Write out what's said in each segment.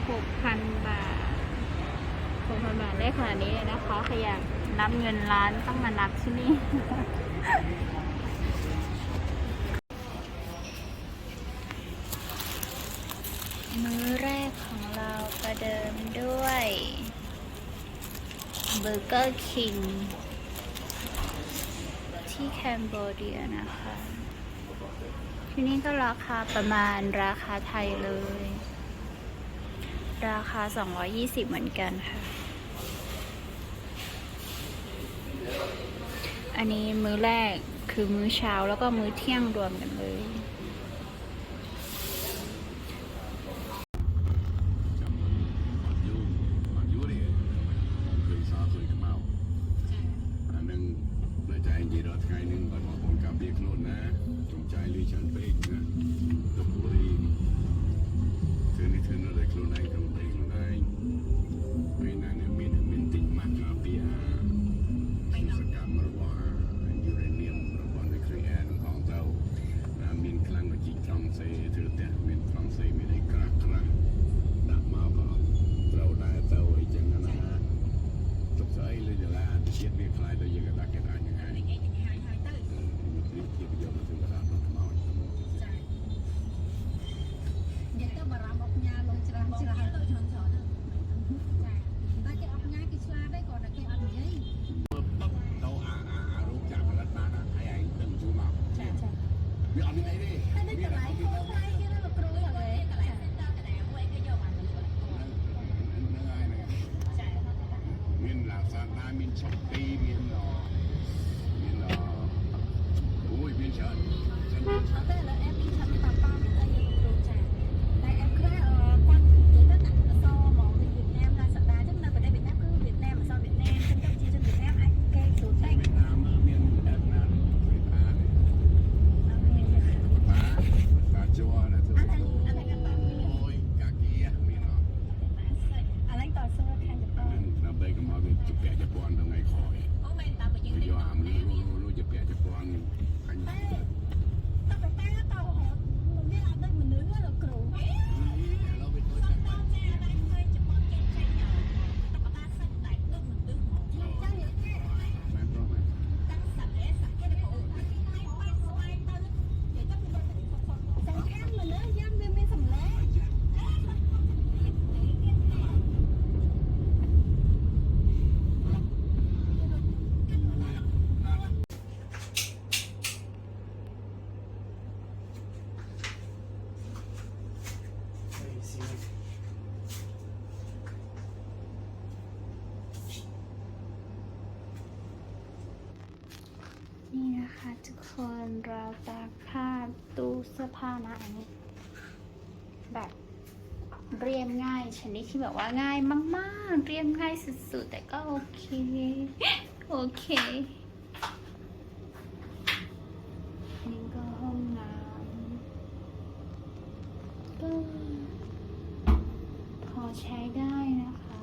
หกพันบาท หกพันบาทได้ขนาดนี้เลยนะคะ ใครอยากนับเงินล้านต้องมานับที่นี่ มื้อแรกของเราประเดิมด้วย Burger King ที่แคนเบเรียนะคะ ที่นี่ก็ราคาประมาณราคาไทยเลย ราคา สองร้อยยี่สิบ เหมือนกันค่ะ อันนี้มื้อแรกคือมื้อเช้าแล้วก็มื้อเที่ยงรวมกันเลย ថ្ងៃនេះធ្វើនៅដោយខ្លួនឯង ក្នុងដីខ្លួនឯង ពេលណាអ្នកមាន មានទិញម៉ាស់ការពារអា សកម្មរបស់អា uranium របស់ nuclear នឹងផងទៅ មានខ្លាំងក៏ជីកត្រង់សេធ្វើផ្ទះ មានត្រង់សេមានអីក្រាស់ក្រាស់ ដាក់មកក៏ត្រូវដែរទៅអីចឹងណា ទុកស្អីលុយដុល្លារទៅទៀតវាខ្លាយទៅយើងក៏ដាក់គេអាចនឹងហើយ និយាយទៅបារម្ភអុកញ៉ាលុយច្រើនច្រើនទៅច្រើនច្រើនណាស់ តែគេអុកញ៉ាគេឆ្លាតដែរ គ្រាន់តែគេអត់និយាយ ទៅអាអាអារោងចក្រផលិតបានហើយឯងដឹងជូនមកចាចាវាអត់មានអីទេតែដូចកន្លែងខ្លួនឯងគេនៅលោកគ្រូអីកន្លែង center កន្លែងមួយគេយកបានលឿនហ្នឹងហើយហ្នឹងចាមានឡាសាដាមានឆុកពីមានអមានអអូយមានច្រើនអត់ទេឥឡូវអេមមានឆាប់តាមតាមទៅយើងគ្រូចាតែអេមខ្លះគាត់និយាយទៅដាក់អក្សរហ្មងមានវៀតណាមឡាសាដាអញ្ចឹងនៅប្រទេសវៀតណាមគឺវៀតណាមអក្សរវៀតណាមអញ្ចឹងទៅប្រជាជនវៀតណាមអាចគេស្រួលតែងវៀតណាមមានអេមណា ជ័រណាធ្វើអូយកាគីមានអត់អាឡែងតសួរខាងជប៉ុនដើម្បីកុំឲ្យវាជាពាក់ជប៉ុនដល់ថ្ងៃក្រោយអូមែនតើបើយើងយកអាមនុស្សនោះនោះជាពាក់ជប៉ុនខាងតែតើតើតើមានអត់ដូចមនុស្សលោកគ្រូឥឡូវវាដូចតែគាត់ជាអាឡែងធ្វើជប៉ុនគេចេញទៅកណ្ដាលសិនតែដូចមនុស្សហ្មងចាចាចាបានទៅ សំខាន់មនុស្សយើងវាមានសម្លេងนี่นะคะทุกคนราวตากผ้าตู้เสื้อผ้านะอันนี้แบบเรียบง่ายชนิดที่แบบว่าง่ายมากๆเรียบง่ายสุดๆแต่ก็โอเคโอเคนี่ก็ห้องน้ำก็พอใช้ได้นะคะ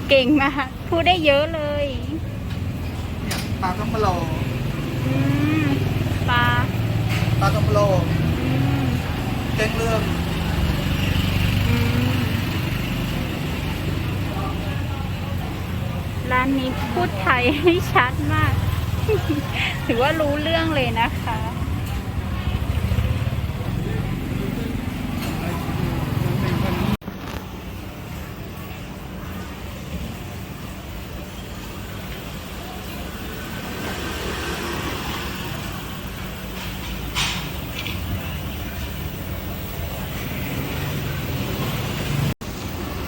เก่งมาก พูดได้เยอะเลย เนี่ย ปลาท่องพะโล้ อืม ปลา ปลาท่องพะโล้ อืม แกงเหลือง อืม ร้านนี้พูดไทยให้ชัดมาก ถือว่ารู้เรื่องเลยนะคะ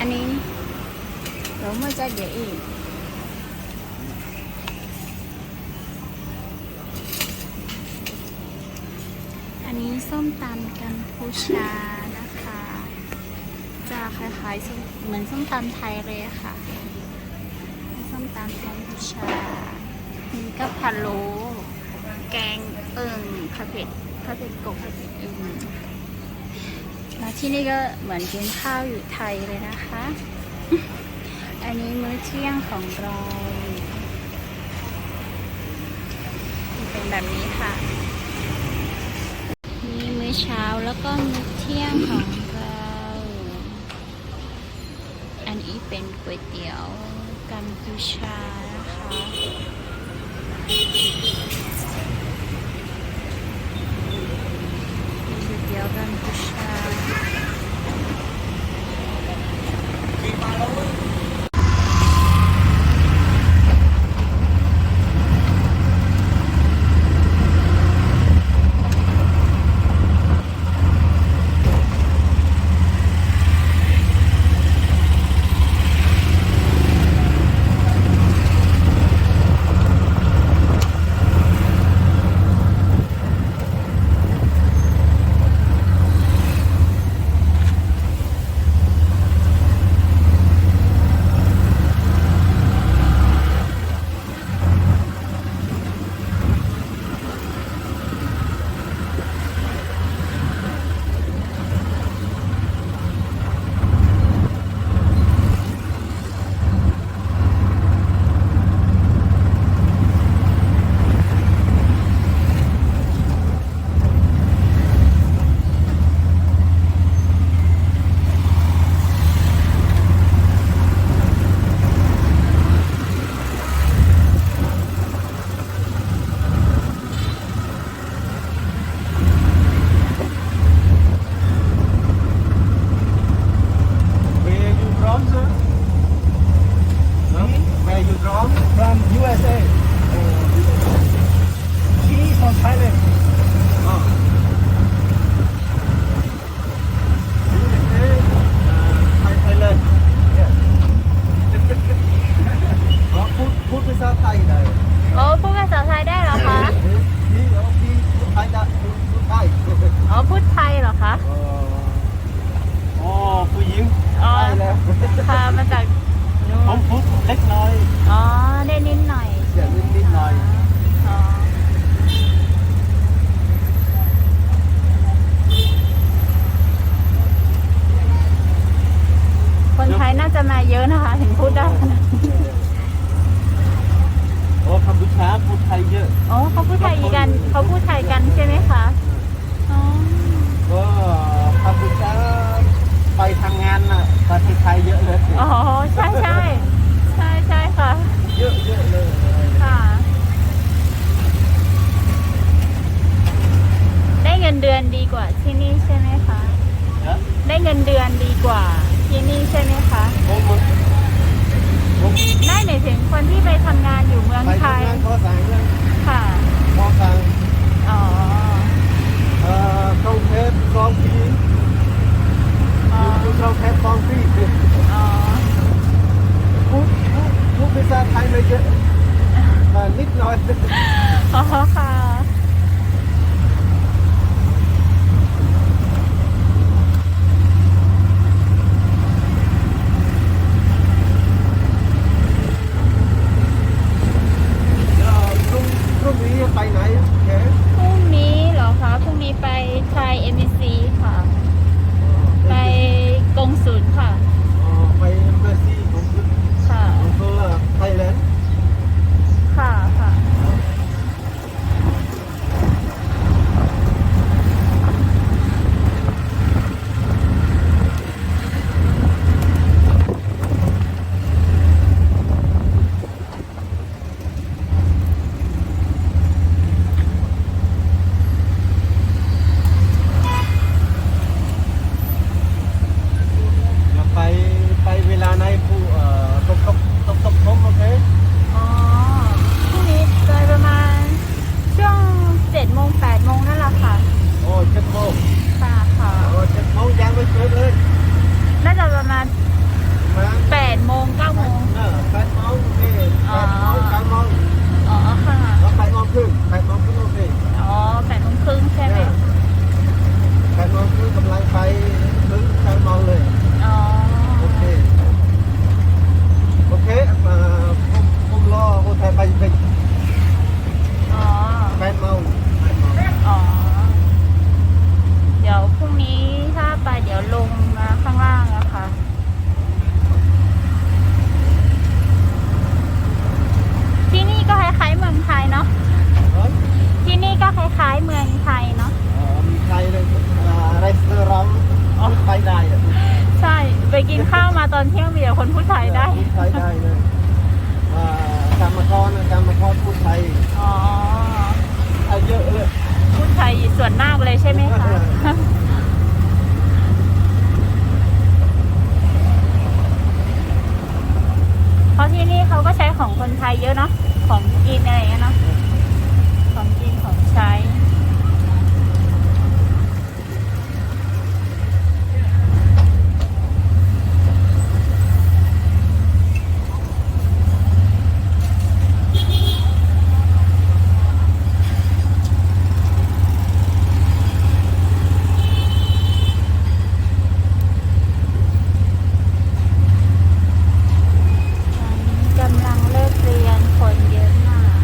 อันนี้ เดี๋ยวมันจะเดี๋ยวอีก อันนี้ส้มตำกัมพูชานะคะ จะคล้ายๆส้ม เหมือนส้มตำไทยเลยอะค่ะ ส้มตำกัมพูชา มีก็พะโล้ แกงเอิ่ง ผัดเผ็ด ผัดเผ็ดกบ ผัดเผ็ดเอิ่ง มาที่นี่ก็เหมือนกินข้าวอยู่ไทยเลยนะคะ อันนี้มื้อเที่ยงของเรา เป็นแบบนี้ค่ะ มีมื้อเช้าแล้วก็มื้อเที่ยงของเรา อันนี้เป็นก๋วยเตี๋ยวกัมพูชานะคะ ก๋วยเตี๋ยวกัมพูชา Where you from, sir? Huh? Where you from? From U S A. Oh, U S A. She is from Thailand. Oh. U S A, uh, Thai-, Thailand. Yeah. อ๋อ พูด พูดภาษาไทยได้ โอ้ พูดภาษาไทยได้เหรอคะ เอ๊ะ พี่ อ๋อ พี่พูดไทยได้ พูด พูดไทย อ๋อ พูดไทยเหรอคะ อ๋อ อ๋อ ผู้หญิง อ๋อ ได้แล้ว ค่ะ มาจากนู้น ผมพูดเล็กน้อย อ๋อ ได้นิดหน่อย เสียงนิดๆหน่อย อ๋อ คนไทยน่าจะมาเยอะนะคะ ถึงพูดได้ขนาดนี้ โอ้ กัมพูชาพูดไทยเยอะ อ๋อ เขาพูดไทยกัน เขาพูดไทยกันใช่ไหมคะ อ๋อ ก็กัมพูชาไปทำงานน่ะ ประเทศไทยเยอะเลย อ๋อ ใช่ใช่ ใช่ใช่ค่ะ เยอะเยอะเลย ค่ะ ได้เงินเดือนดีกว่าที่นี่ใช่ไหมคะ ฮะ ได้เงินเดือนดีกว่าที่นี่ใช่ไหมคะ ผม ผม ไม่ หมายถึงคนที่ไปทำงานอยู่เมืองไทย ไปทำงานก่อสร้างนะ ค่ะ ก่อสร้าง อ๋อ เอ่อกรุงเทพสองปี อ๋อ อยู่กรุงเทพสองปี อ๋อ พูด พูด พูดภาษาไทยไม่เยอะ อ่า นิดหน่อย อ๋อ ค่ะ พรุ่ง พรุ่งนี้ไปไหน แขก พูดไทยได้ พูดไทยได้นะ อ่ากรรมกรนะ กรรมกรพูดไทย อ๋อ เยอะเลย พูดไทยส่วนมากเลยใช่ไหมคะ เพราะที่นี่เขาก็ใช้ของคนไทยเยอะเนาะ ของกินอะไรอย่างเงี้ยเนาะ ของกินของใช้ ตอนนี้กำลังเลิกเรียน คนเยอะมาก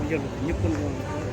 Yog lus nyob poob nroo.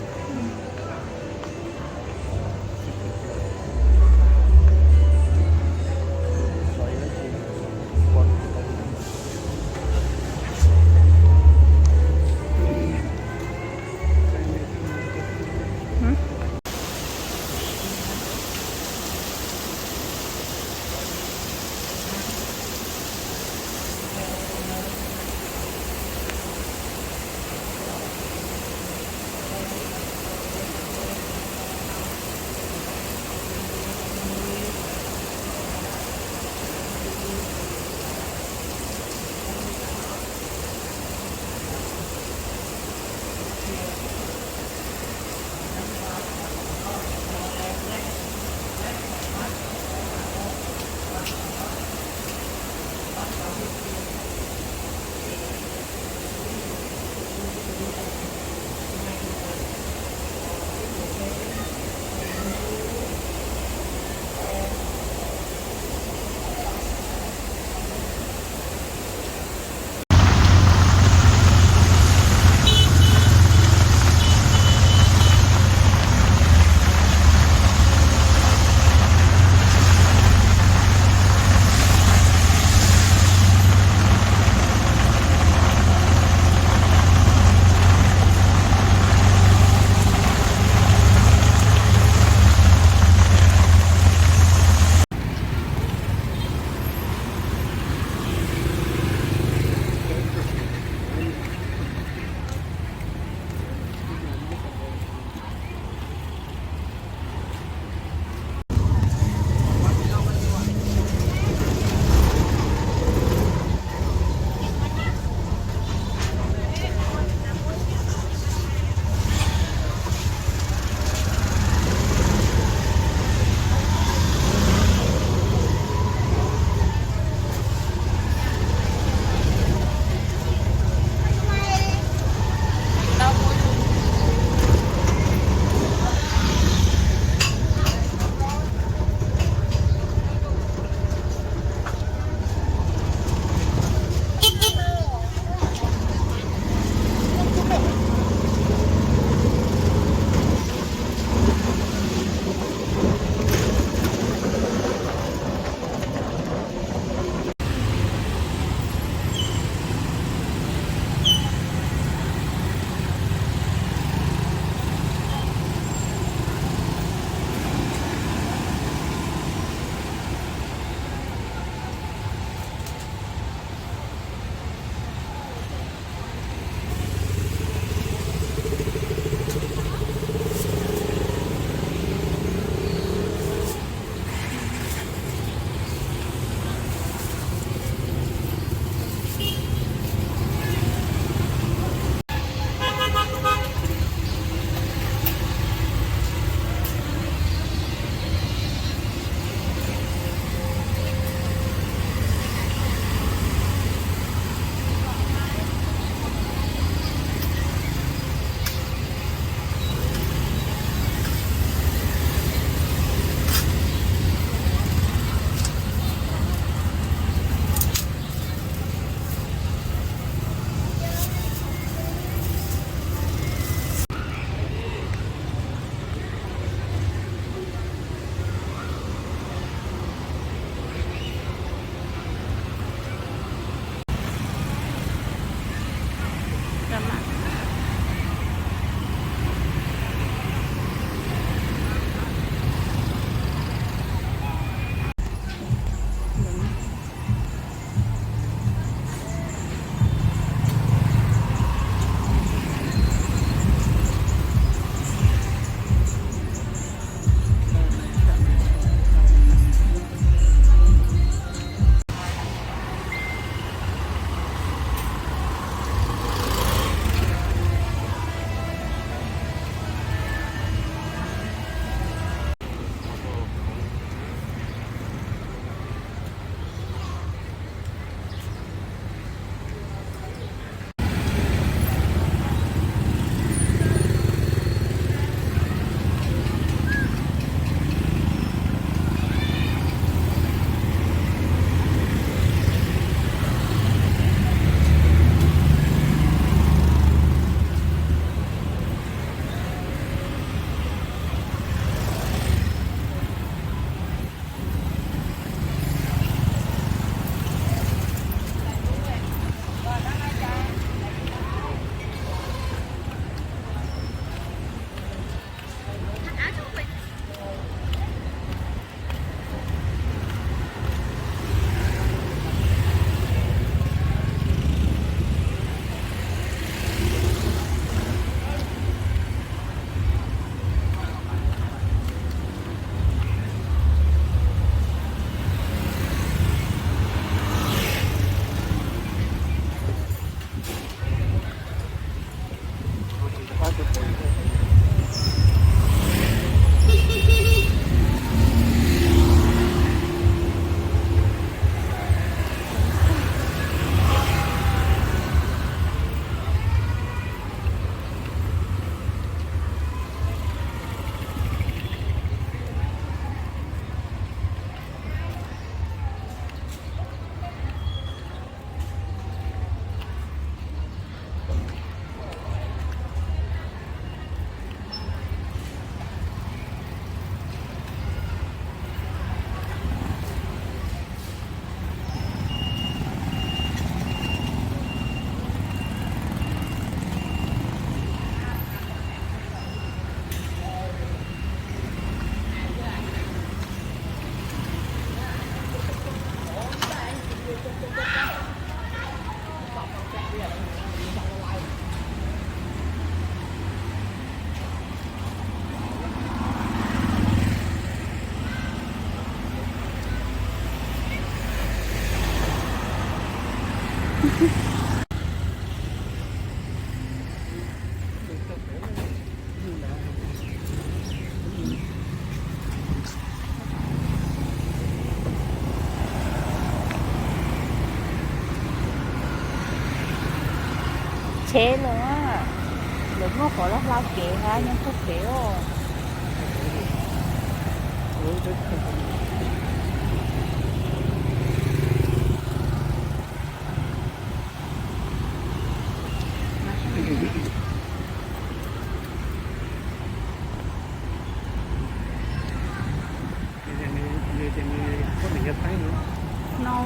Kev los, lawv muaj qhov hla kev hab nyob puag kev os. No.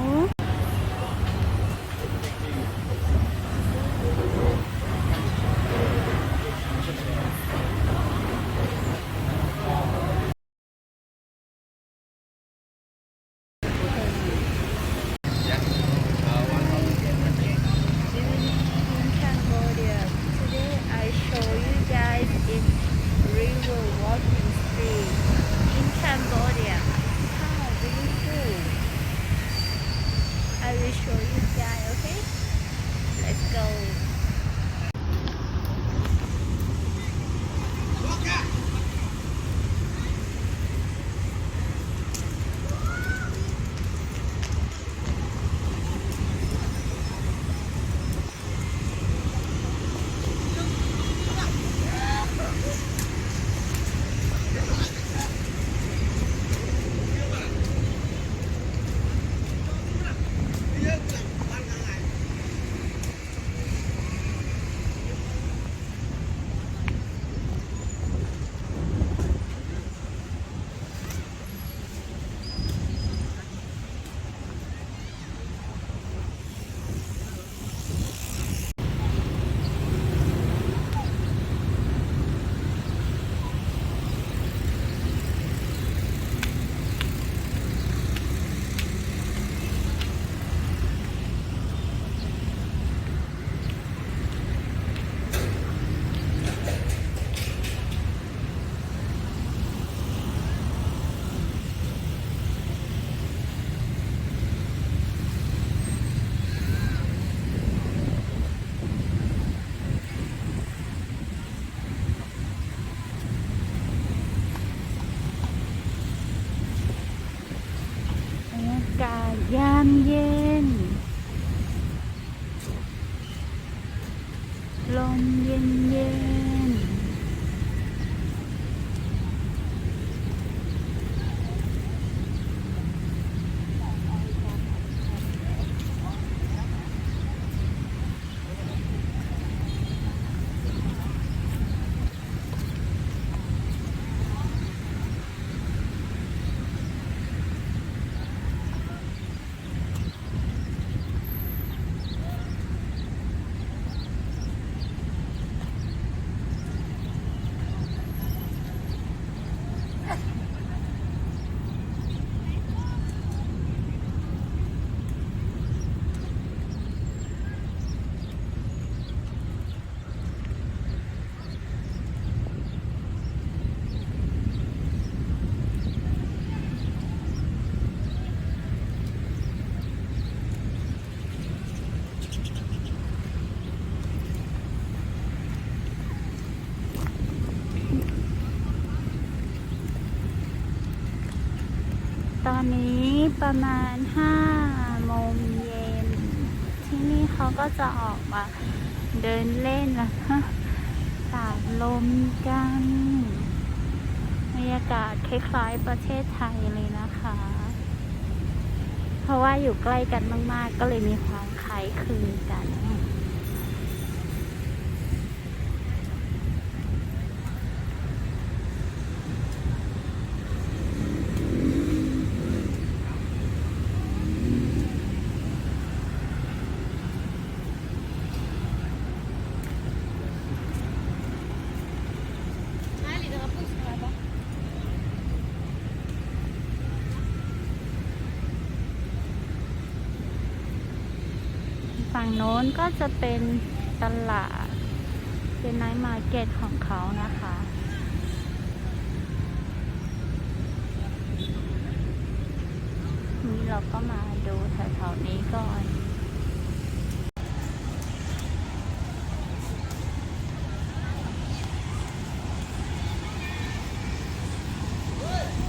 Evening in Cambodia. Today I show you guys in river walking street in Cambodia. How beautiful. I will show you guys, okay? Let's go.บรรยากาศยามเย็น ลมเย็นๆ ตอนนี้ประมาณห้าโมงเย็น ที่นี่เขาก็จะออกมาเดินเล่นแล้วก็ตากลมกัน บรรยากาศคล้ายๆประเทศไทยเลยนะคะ เพราะว่าอยู่ใกล้กันมากๆ ก็เลยมีความคล้ายคลึงกัน ฝั่งโน้นก็จะเป็นตลาด เป็น night market ของเขานะคะ นี่เราก็มาดูแถวๆนี้ก่อน Ua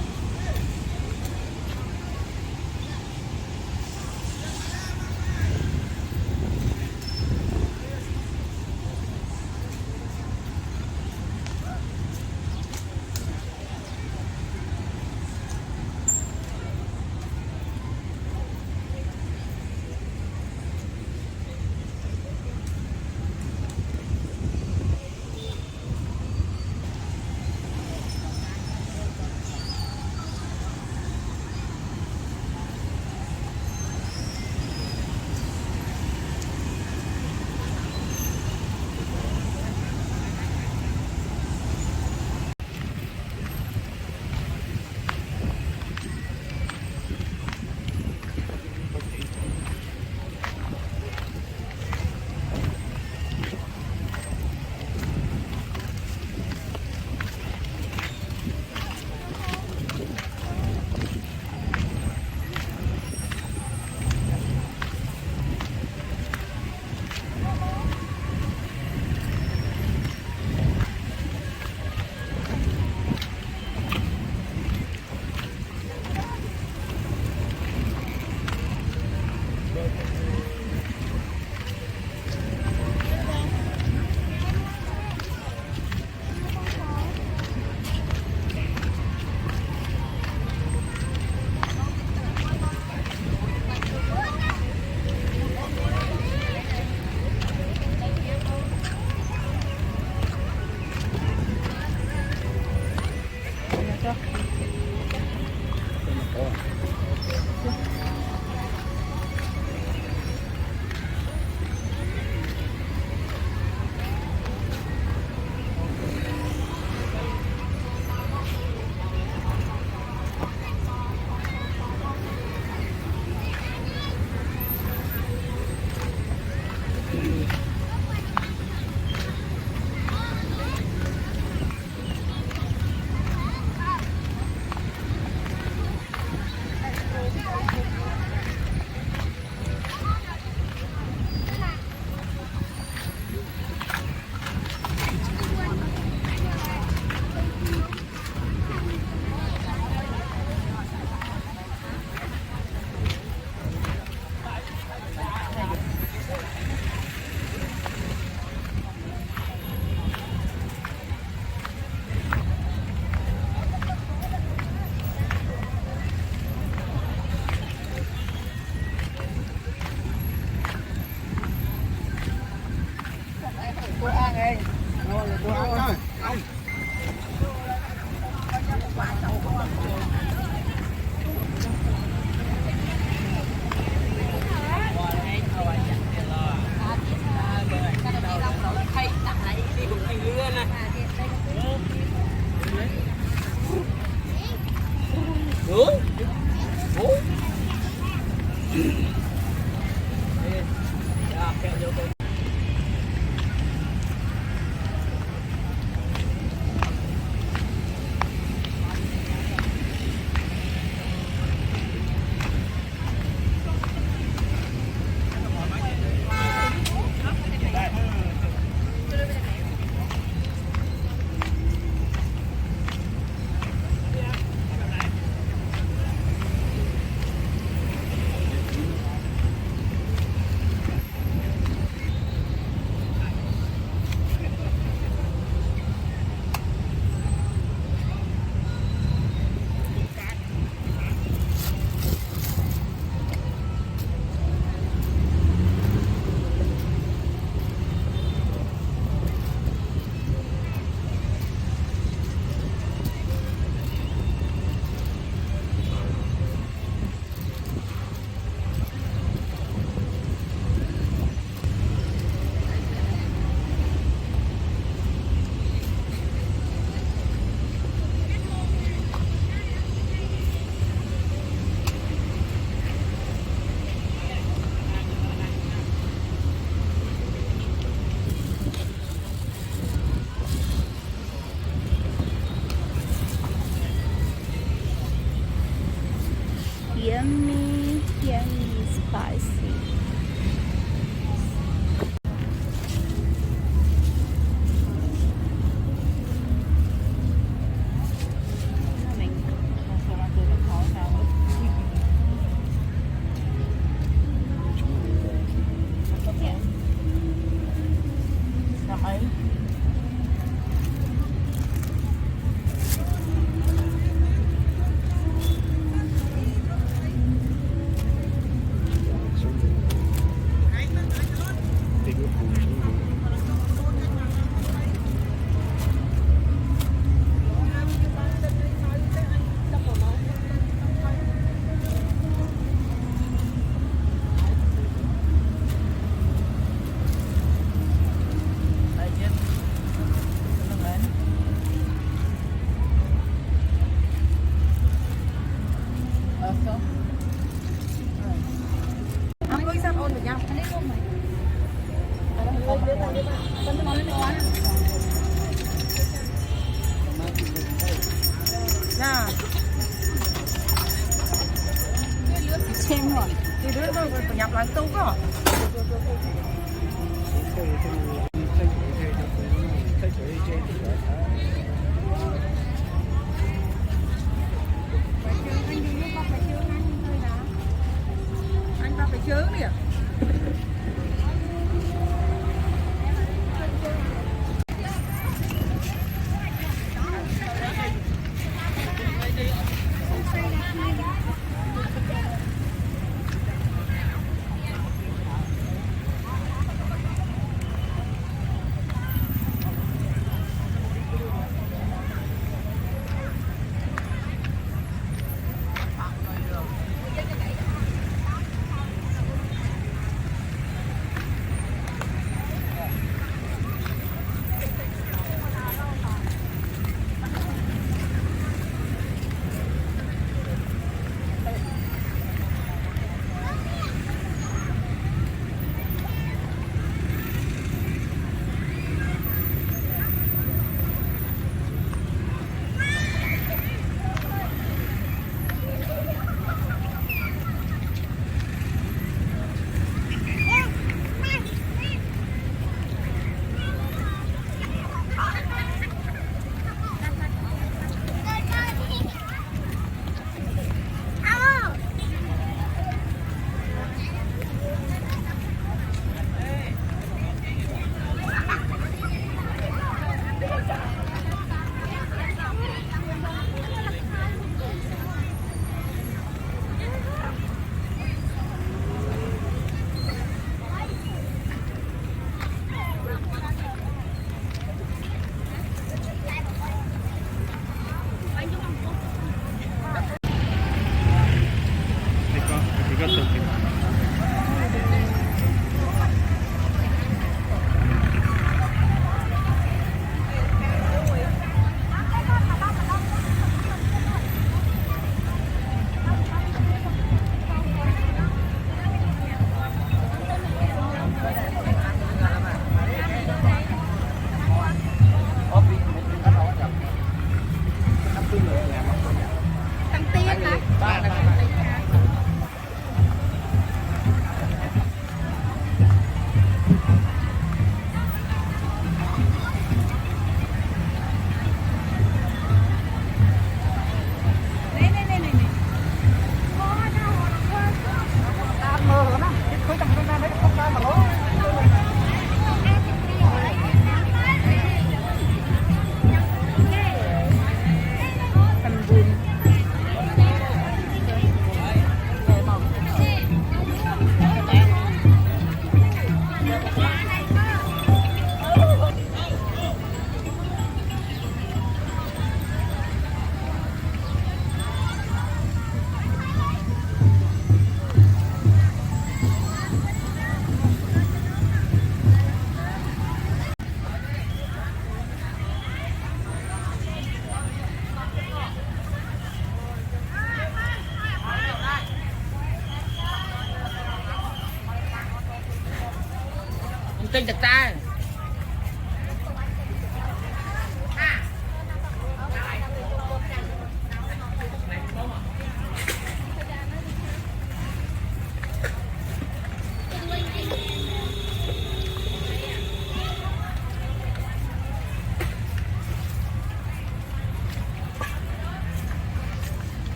Kênh Tật Trai.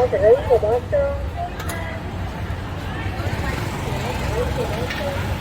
Tus ntawd ib puas pov tsawg? Ib puas pov tsawg?